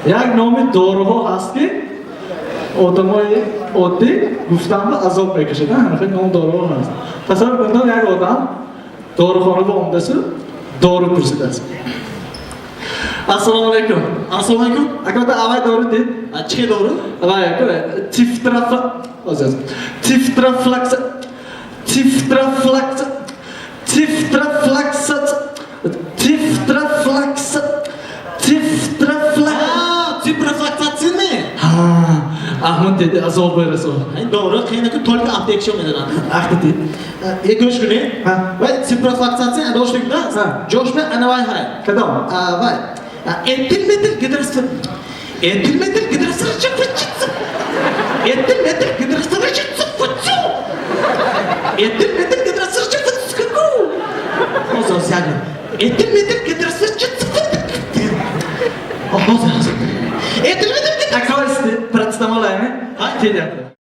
Як номи доруҳо ҳаст, ки одамои оддӣ гуфтан ба азоб мекашад. Ҳамин ном доруҳо ҳаст. Тасаввур кунед, як одам дорухона ба омадасу дору пурсидааст. Ассалому алайкум. Ассалому алайкум. Ака, авай дору дид. А чӣ дору? Авай тифтрафа ҳозир. Тифтрафлакса, тифтрафлакса, тифтрафлакса, тифтрафлакса, тифтрафлак. А, ципрофлоксацин. Ҳа, Аҳмад деди, азоб берасо. Ин дору қийнаку, только аптекача медонад. Ахта дид. Е, гӯш кунед. Ҳа. Вай ципрофлоксацин адоштик да? Ҳа. Ҷошма анавай ҳай. Кадом? А, вай. Этилметил гидросил. Этилметил гидросил. Этилметил гидросил. Этилметил гидросил. Ҳозир сягу. Этилметил гидросил. Ҳозир, ҳозир. Этилметил Акой, парацетамол ами? Ҳа? Теdyapti.